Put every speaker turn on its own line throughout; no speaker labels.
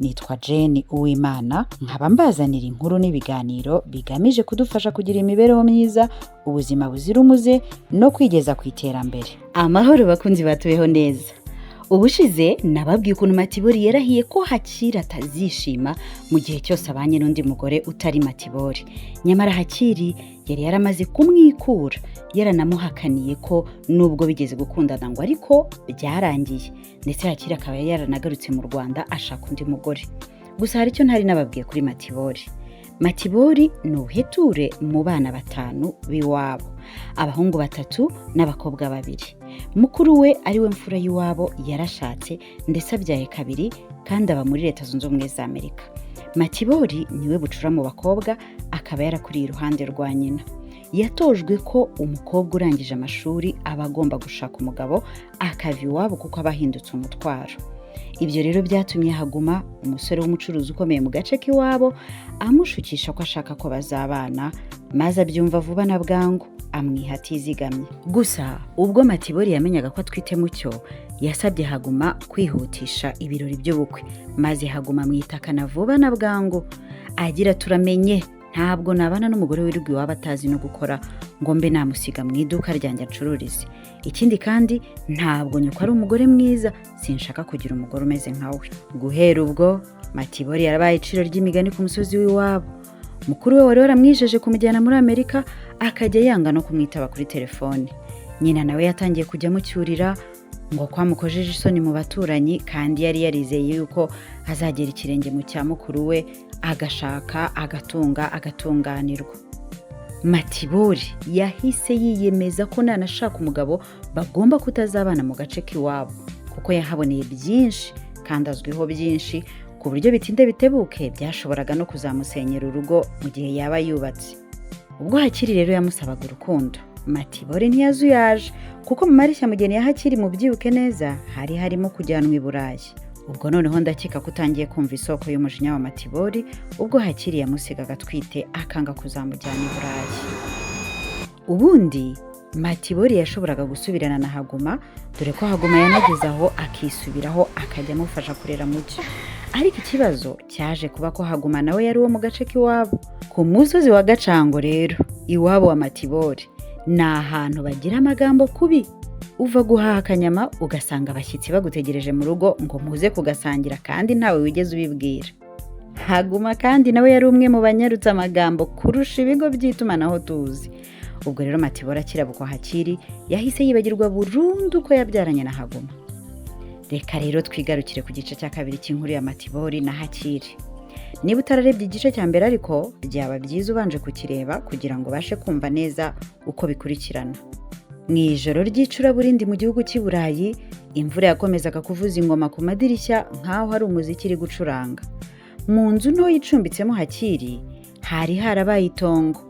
Nitwa Jane Uwimana, nkaba mbazanira inkuru n'ibiganiro bigamije kudufasha kugira imibereho myiza, ubuzima buzira umuze no kwigeza ku iterambere. Amahoro bakunzi batubeho neza. Ubushize nababwiye ukuntu Matibori yarahiye ko Hakiri atazishima mu gihe cyose abanye n'undi mugore utari Matibori. Nyamara Hakiri yari yaramaze kumwikura, yaranamuhakaniye ko nubwo bigeze gukundana ngo ariko byarangiye, ndetse Hakiri akaba yari yaranagarutse mu Rwanda ashaka undi mugore. Gusa hari icyo ntari nababwiye kuri Matibori. Matibori ni ubuheture mu bana batanu b'iwabo, abahungu batatu n'abakobwa babiri. Mukuru we ari we mfura y'iwabo yarashatse ndetse abyaye kabiri kandi aba muri Leta Zunze Ubumwe za Amerika. Matibori niwe bucura mu bakobwa, akaba yarakuriye iruhande rwa nyina. Yatojwe ko umukobwa urangije amashuri aba agomba gushaka umugabo akava iwabo kuko aba ahindutse umutwaro. Ibyo rero byatumye Haguma, umusore w'umucuruzi ukomeye mu gace k'iwabo, amushukisha ko ashaka ko bazabana, maze abyumva vuba na bwangu amwiha atizigamye. Gusa ubwo Matibori yamenyaga ko atwite Mucyo, yasabye Haguma kwihutisha ibirori by'ubukwe, maze Haguma amwitakana vuba na bwangu agira: "Turamenye, ntabwo nabana n'umugore wirirwa iwabo atazi no gukora ngo mbe namusiga mu iduka ryanjye acururize. Ikindi kandi ntabwo nyoko ari umugore mwiza, sinshaka kugira umugore umeze nka we." Guhera ubwo Matibori yarabaye iciro ry'imigani ku musozi w'iwabo. Mukuru we wari waramwijeje kumujyana muri Amerika akajya yanga no kumwitaba kuri telefone. Nyina nawe yatangiye kujya amucyurira ngo kwamukojeje isoni mu baturanyi, kandi yari yarizeye yuko azagera ikirenge mu cya mukuru we, agashaka, agatunga, agatunganirwa. Matibori yahise yiyemeza ko nanashaka umugabo bagomba kutazabana mu gace k'iwabo, kuko yahaboneye byinshi kandi azwiho byinshi, ku buryo bitinde bitebuke byashoboraga no kuzamusenyera urugo mu gihe yaba yubatse. Ubwo Hakiri rero yamusabaga urukundo, Matibori ntiyazuyaje, kuko mu mareshya mugeni ya Hakiri, mubyibuke neza, hari harimo kujyanwa i Burayi. Ubwo noneho ndakeka ko utangiye kumva isoko y'umujinya wa Matibori ubwo Hakiri yamusigaga atwite akanga kuzamujyana i Burayi. Ubundi Matibori yashoboraga gusubirana na Haguma, dore ko Haguma yanageze aho akisubiraho akajya amufasha kurera Mucyo. Ariko ikibazo cyaje kuba ko Haguma nawe yari uwo mu gace k'iwabo ku musozi wa Gacango. Rero iwabo wa Matibori ni ahantu bagira amagambo kubi. Uva guhaha akanyama ugasanga abashyitsi bagutegereje mu rugo ngo muze kugasangira, kandi ntawe wigeze ubibwira. Haguma kandi nawe yari umwe mu banyarutse amagambo kurusha ibigo by'itumanaho tuzi. Ubwo rero Matibori akirabukwa Hakiri yahise yibagirwa burundu ko yabyaranye na Haguma. Reka rero twigarukire ku gice cya kabiri cy'inkuru ya Matibori na Hakiri. Niba utararebye igice cya mbere ariko, byaba byiza ubanje kukireba kugira ngo ubashe kumva neza uko bikurikirana. Mu ijoro ry'icuraburindi mu gihugu cy'i Burayi, imvura yakomezaga kuvuza ingoma ku madirishya nk'aho hari umuziki iri gucuranga. Mu nzu ntoya icumbitsemo Hakiri hari harabaye itongo,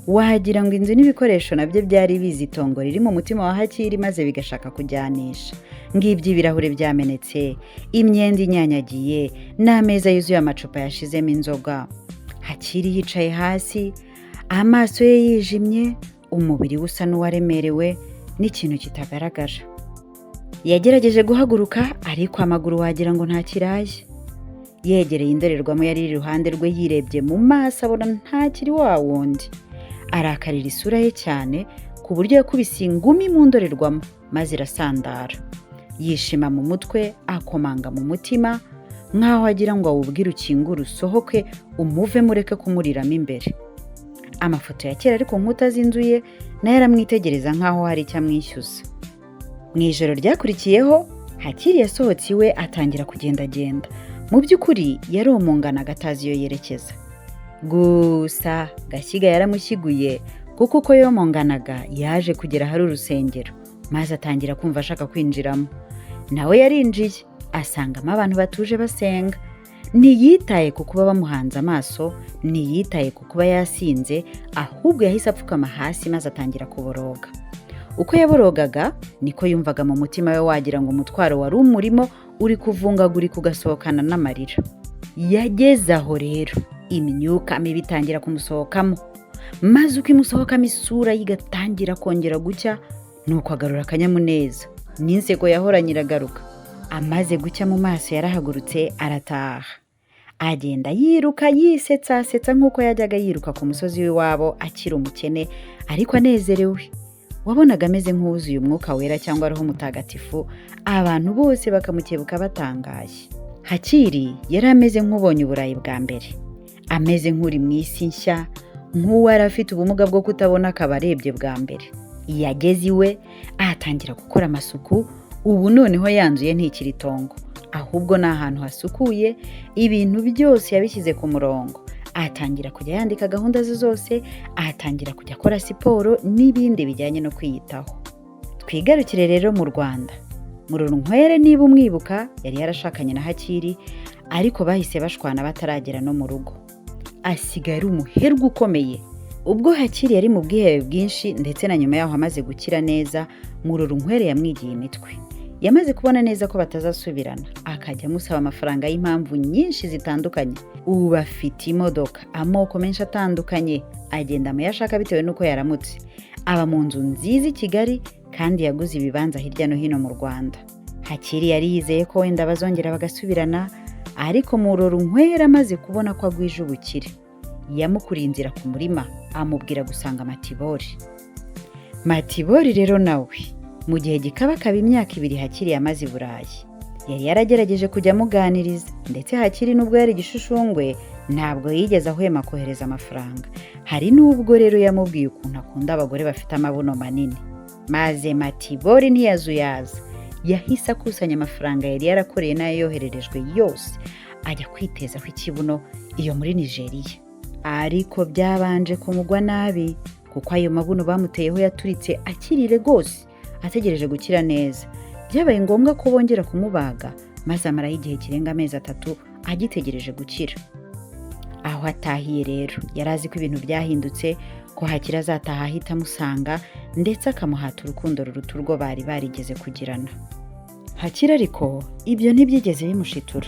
wagira ngo inzu n'ibikoresho nabyo byari bizi itongo riri mu mutima wa Hakiri maze bigashaka kujyanisha. Ngibyo ibirahure byamenetse, imyenda inyanyagiye n'ameza yuzuye amacupa yashizemo inzoga. Hakiri yicaye hasi, amaso ye yijimye, umubiri we usa n'uwaremerewe n'ikintu kitagaragara. Yagerageje guhaguruka ariko amaguru wagira ngo ntakiraye. Yegereye indorerwamo yari iri iruhande rwe, yirebye mu maso abona ntakiri wa wundi. Arakarira isura ye cyane ku buryo yakubise ingumi mu ndorerwamo maze irasandara. Yishima mu mutwe, akomanga mu mutima nk'aho agira ngo awubwire ukingure usohoke umuve mureke kumuriramo imbere. Amafoto ya kera ari ku nkuta z'inzu ye nayo aramwitegereza nk'aho hari icyo amwishyuza. Mu ijoro ryakurikiyeho Hakiri yasohotse iwe atangira kugendagenda. Mu by'ukuri yari umunganaga atazi iyo yerekeza. Gusa Gashyiga yaramushyiguye, kuko uko yomonganaga yaje kugera ahari urusengero maze atangira kumva ashaka kwinjiramo. Nawe yarinjiye asangamo abantu batuje basenga. Ntiyitaye ku kuba bamuhanze amaso, ntiyitaye ku kuba yasinze, ahubwo yahise apfukama hasi maze atangira kuboroga. Uko yaborogaga niko yumvaga mu mutima we wagira ngo umutwaro wari umurimo uri kuvungagurika ugasohokana n'amarira. Yageze aho rero imyuka mibi itangira kumusohokamo, maze uko imusohokamo isura ye igatangira kongera gucya, nuko agarura akanyamuneza n'inseko yahoranye iragaruka. Amaze gucya mu maso yarahagurutse arataha, agenda yiruka yisetsasetsa nk'uko yajyaga yiruka ku musozi w'iwabo akiri umukene ariko anezerewe. Wabonaga ameze nk'uwuzuye umwuka wera cyangwa roho mutagatifu, abantu bose bakamukebuka batangaye. Hakiri yari ameze nk'ubonye Uburayi bwa mbere, ameze nk'uri mu isi nshya, nk'uwari afite ubumuga bwo kutabona akaba arebye bwa mbere. Yageze iwe atangira gukora amasuku, ubu noneho yanzuye ntikiri itongo, ahubwo ni ahantu hasukuye, ibintu byose yabishyize ku murongo. Atangira kujya yandika gahunda ze zose, atangira kujya akora siporo n'ibindi bijyanye no kwiyitaho. Twigarukire rero mu Rwanda. Murorunkwere niba umwibuka yari yarashakanye na Hakiri, ariko bahise bashwana bataragera no mu rugo. Asigaye ari umuherwe ukomeye. Ubwo Hakiri yari mu bwihebe bwinshi ndetse na nyuma yaho amaze gukira neza, Murorunkwere yamwigiye imitwe. Yamaze kubona neza ko batazasubirana, akajya amusaba amafaranga y'impamvu nyinshi zitandukanye. Ubu afite imodoka, amoko menshi atandukanye, agenda mu yo ashaka bitewe n'uko yaramutse. Aba mu nzu nziza i Kigali kandi yaguze ibibanza hirya no hino mu Rwanda. Hakiri yari yizeye ko wenda bazongera bagasubirana, ariko Murorunkwere amaze kubona ko agwije ubukire, yamukuriye inzira ku murima amubwira gusanga Matibori. Matibori rero nawe mu gihe gikabakaba imyaka 2 Hakiri yamaze i Burayi, yari yaragerageje kujya amuganiriza, ndetse Hakiri nubwo yari igishushungwe ntabwo yigeze ahwema kohereza amafaranga. Hari n'ubwo rero yamubwiye ukuntu akunda abagore bafite amabuno manini, maze Matibori ntiyazuyaza, yahise akusanya amafaranga yari yarakoreye n'ayo yohererejwe yose, ajya kwitezaho ikibuno iyo muri Nigeria. Ariko byabanje kumugwa nabi, kuko ayo mabuno bamuteyeho yaturitse akiri rwose ategereje gukira neza. Byabaye ngombwa ko bongera kumubaga, maze amaraho igihe kirenga amezi 3 agitegereje gukira. Aho atahiye rero yari azi ko ibintu byahindutse, ko Hakiri azataha ahita amusanga ndetse akamuhata urukundo ruruta urwo bari barigeze kugirana. Hakiri ariko ibyo ntibyigeze bimushitura,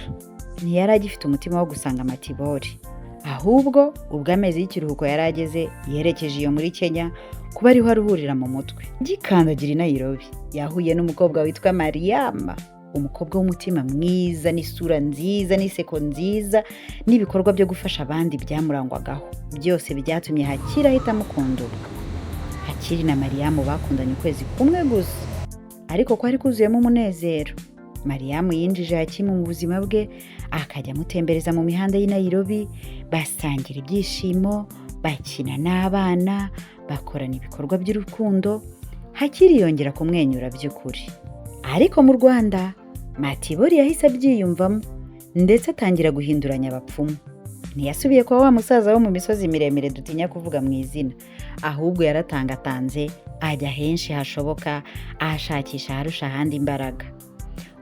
ntiyari agifite umutima wo gusanga Matibori, ahubwo ubwo amezi y'ikiruhuko yari ageze yerekeje iyo muri Kenya kuba ariho aruhurira mu mutwe. Agikandagira i Nairobi yahuye n'umukobwa witwa Mariama, umukobwa w'umutima mwiza n'isura nziza n'iseko nziza n'ibikorwa byo gufasha abandi byamurangwagaho. Byose byatumye Hakiri ahita amukunda ubwo. Hakiri na Mariamu bakundanye ukwezi kumwe gusa, ariko kwari kuzuyemo umunezero. Mariamu yinjije Hakimu mu buzima bwe, akajya amutembereza mu mihanda y'i Nairobi, basangira ibyishimo, bakina n'abana, bakorana ibikorwa by'urukundo. Hakiri yongera kumwenyura by'ukuri. Ariko mu Rwanda Matibori yahise abyiyumvamo ndetse atangira guhinduranya abapfumu. Ntiyasubiye kuba wa musaza wo mu misozi miremire dutinya kuvuga mu izina, ahubwo yaratangatanze ajya henshi hashoboka, ahashakisha aharusha ahandi imbaraga.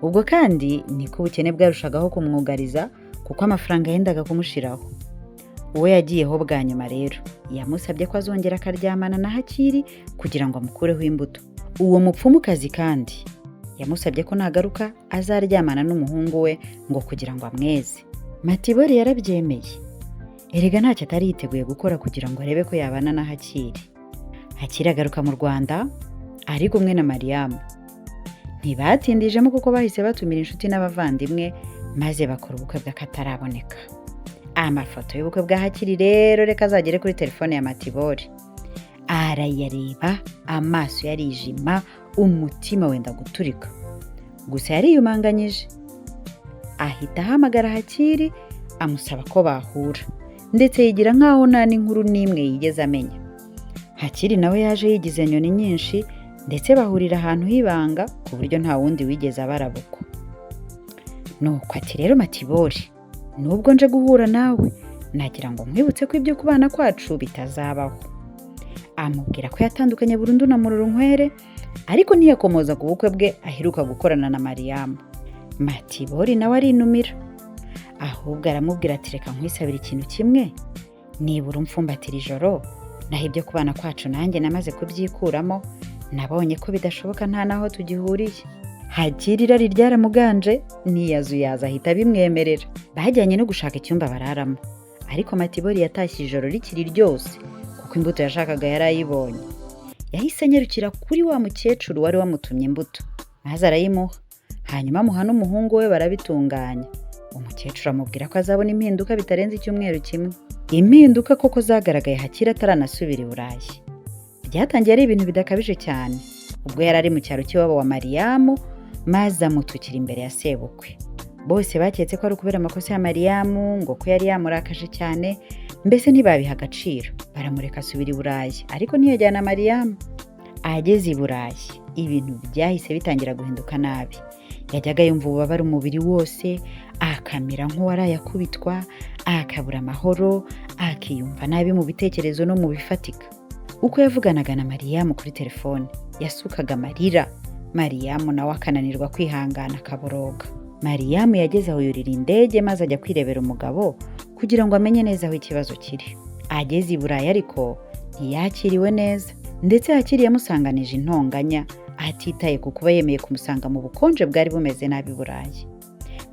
Ubwo kandi niko ubukene bwarushagaho kumwugariza, kuko amafaranga yendaga kumushiraho. Uwo yagiyeho bwa nyuma rero yamusabye ko azongera akaryamana na Hakiri kugira ngo amukureho imbuto. Uwo mupfumukazi kandi yamusabye ko nagaruka azaryamana n'umuhungu we ngo kugira ngo amweze. Matibori yarabyemeye. Erega ntacyo atari yiteguye gukora kugira ngo arebe ko yabana na Hakiri. Hakiri agaruka mu Rwanda ari kumwe na Mariamu. Ntibatindijemo kuko bahise batumira inshuti n'abavandimwe, maze bakora ubukwe bw'akataraboneka. Amafoto y'ubukwe bwa Hakiri rero reka azagere kuri telefone ya Matibori. Arayareba, amaso yarijima, umutima wenda guturika. Gusa yariyumanganyije, ahita ahamagara Hakiri amusaba ko bahura, ndetse yigira nk'aho nta n'inkuru n'imwe yigeze amenya. Hakiri nawe yaje yigize nyoni nyinshi, ndetse bahurira ahantu h'ibanga ku buryo nta wundi wigeze abarabukwa. Nuko ati rero Matibori, nubwo nje guhura nawe, nagira ngo nkwibutse ko ibyo kubana kwacu bitazabaho. Amubwira ko yatandukanye burundu na Murorunkwere, ariko ntiyakomoza ku bukwe bwe aheruka gukorana na Mariamu. Matibori nawe arinumira, ahubwo aramubwira ati reka nkwisabire ikintu kimwe, nibura umfumbatira ijoro, naho ibyo kubana kwacu nanjye namaze kubyikuramo, nabonye ko bidashoboka nta naho tugihuriye. Hakiri irari ryaramuganje, ntiyazuyaza ahita abimwemerera. Bajyanye no gushaka icyumba bararamo, ariko Matibori yatashye ijoro rikiri ryose kuko imbuto yashakaga yari ayibonye. Yahise anyarukira kuri wa mukecuru wari wamutumye imbuto, maze arayimuha. Hanyuma amuha n'umuhungu we barabitunganya. Umukecuru amubwira ko azabona impinduka bitarenze icyumweru kimwe. Impinduka koko zagaragaye Hakiri ataranasubira i Burayi. Byatangiye ari ibintu bidakabije cyane. Ubwo yari ari mu cyaro cy'iwabo wa Mariyamu, maze amutukira imbere ya sebukwe. Bose baketse ko ari ukubera amakosa ya Mariyamu, ngo ko yari yamurakaje cyane, mbese ntibabiha agaciro. Baramureka asubira i Burayi, ariko ntiyajyana Mariyamu. Ageze i Burayi, ibintu byahise bitangira guhinduka nabi. Yajyaga yumva ububabare umubiri wose, akamera nk'uwaraye akubitwa, akabura amahoro, akiyumva nabi mu bitekerezo no mu bifatika. Uko yavuganaga na Mariyamu kuri telefone, yasukaga amarira. Mariyamu nawe akananirwa kwihangana akaboroga. Mariyamu yageze aho yurira indege maze ajya kwirebera umugabo kugira ngo amenye neza aho ikibazo kiri. Ageze i Burayi ariko ntiyakiriwe neza, ndetse Hakiri yamusanganije intonganya atitaye ku kuba yemeye kumusanga mu bukonje bwari bumeze nabi i Burayi.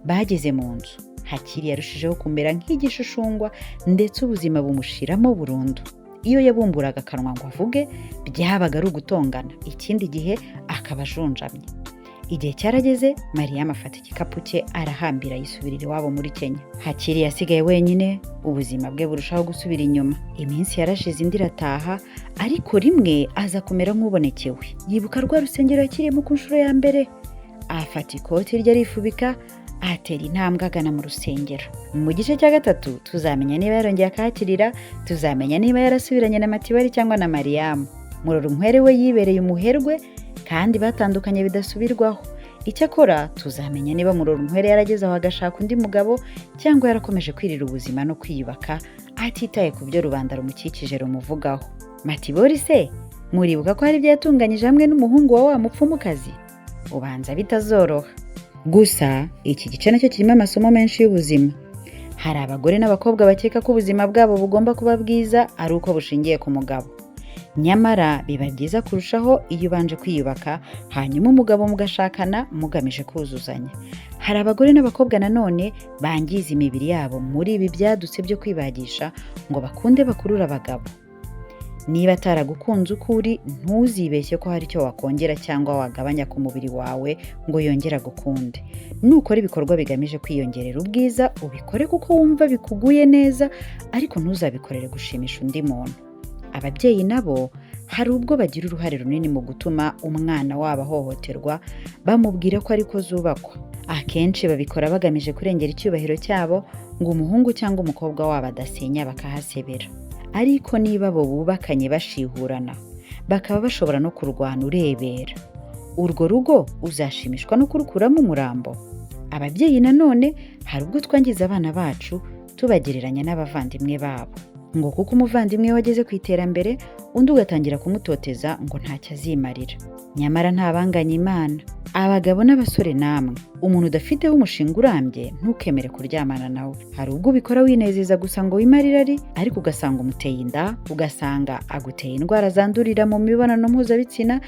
Bageze mu nzu, Hakiri yarushijeho kumera nk'igishushungwa ndetse ubuzima bumushiramo burundu. Iyo yabumburaga akanwa ngo avuge, byabaga ari ugutongana, ikindi gihe akaba ajunjamye. Igihe cyarageze, Mariyamu afata igikapu cye arahambira yisubirira iwabo muri Kenya. Hakiri yasigaye wenyine, ubuzima bwe burushaho gusubira inyuma. Iminsi yarashize indi irataha, ariko rimwe aza kumera nk'ubonekewe. Yibuka rwa rusengero yakiriyemo ku nshuro ya mbere. Afata ikoti rye arifubika, atera intambwe agana mu rusengero. Mu gice cya gatatu tuzamenya niba yarongeye akahakirira, tuzamenya niba yarasubiranye na Matibori cyangwa na Mariyamu. Murorunkwere we yibereye umuherwe kandi batandukanye bidasubirwaho. Icyakora tuzamenya niba Murorunkwere yarageze aho agashaka undi mugabo cyangwa yarakomeje kwirira ubuzima no kwiyubaka atitaye ku byo rubanda rumukikije rumuvugaho. Matibori se muribuka ko hari ibyo yatunganyije hamwe n'umuhungu wa wa mupfumukazi? Ubanza bitazoroha. Gusa iki gice nacyo kirimo amasomo menshi y'ubuzima. Hari abagore n'abakobwa bakeka ko ubuzima bwabo bugomba kuba bwiza ari uko bushingiye ku mugabo. Nyamara biba byiza kurushaho iyo ubanje kwiyubaka, hanyuma umugabo mugashakana mugamije kuzuzanya. Hari abagore n'abakobwa nanone bangiza imibiri yabo muri ibi byadutse byo kwibagisha ngo bakunde bakurure abagabo. Niba ataragukunze uko uri, ntuzibeshye ko hari icyo wakongera cyangwa wagabanya ku mubiri wawe ngo yongere agukunde. Nukora ibikorwa bigamije kwiyongerera ubwiza, ubikore kuko wumva bikuguye neza, ariko ntuzabikorere gushimisha undi muntu. Ababyeyi nabo hari ubwo bagira uruhare runini mu gutuma umwana wabo ahohoterwa, bamubwira ko ariko zubakwa. Akenshi babikora bagamije kurengera icyubahiro cyabo ngo umuhungu cyangwa umukobwa wabo adasenya bakahasebera. Ariko niba abo bubakanye bashihurana, bakaba bashobora no kurwana urebera, urwo rugo uzashimishwa no kurukuramo umurambo? Ababyeyi nanone hari ubwo twangiza abana bacu tubagereranya n'abavandimwe babo, ngo kuko umuvandimwe we ageze ku iterambere, undi ugatangira kumutoteza ngo ntacyo azimarira. Nyamara ntabanganya Imana. Abagabo n'abasore namwe, umuntu udafiteho umushinga urambye ntukemere kuryamana nawe. Hari ubwo ubikora winezeza gusa ngo wimare irari, ariko ugasanga umuteye inda, ugasanga aguteye indwara zandurira mu mibonano mpuzabitsina,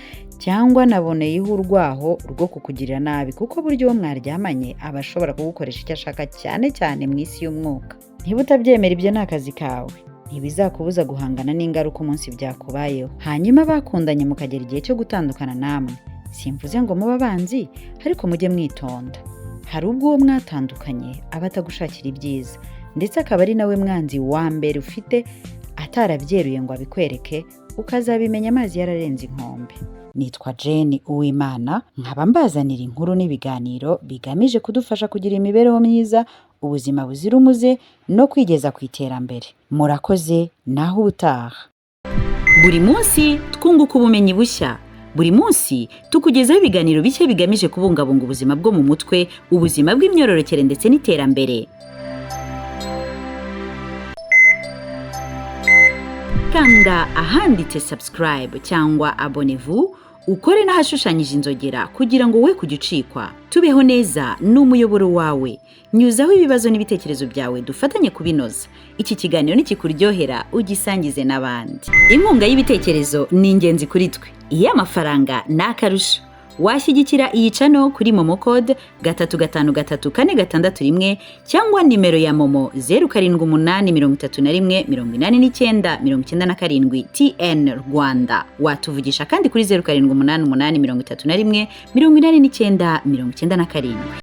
cyangwa anaboneyeho urwaho rwo kukugirira nabi, kuko buryo uwo mwaryamanye aba ashobora kugukoresha icyo ashaka, cyane cyane mu isi y'umwuka. Niba utabyemera ibyo ni akazi kawe, ntibizakubuza guhangana n'ingaruka umunsi byakubayeho. Hanyuma bakundanye mukagera igihe cyo gutandukana namwe, simvuze ngo mube abanzi, ariko mujye mwitonda. Hari ubwo uwo mwatandukanye aba atagushakira ibyiza, ndetse akaba ari nawe mwanzi wa mbere ufite, atarabyeruye ngo abikwereke, ukazabimenya amazi yararenze inkombe. Nitwa Jane Uwimana, nkaba mbazanira inkuru n'ibiganiro bigamije kudufasha kugira imibereho myiza, ubuzima buzira umuze no kwigeza ku iterambere. Murakoze, naho ubutaha. Buri munsi twunguka ubumenyi bushya. Buri munsi tukugezaho ibiganiro bishya bigamije kubungabunga ubuzima bwo mu mutwe, ubuzima bw'imyororokere ndetse n'iterambere. Kanda ahanditse subscribe cyangwa abonnez-vous, ukore n'ahashushanyije inzogera kugira ngo we kujya ucikwa. Tubeho neza ni umuyoboro wawe. Nyuzaho ibibazo n'ibitekerezo byawe dufatanye kubinoza. Iki kiganiro nikikuryohera ugisangize n'abandi. Inkunga y'ibitekerezo ni ingenzi kuri twe. Iyo amafaranga ni akarusho. Washyigikira iyi channel kuri MoMo code 353461 cyangwa nimero ya MoMo 0783 31 89 97 TN Rwanda. Watuvugisha kandi kuri 0788 31 89 97.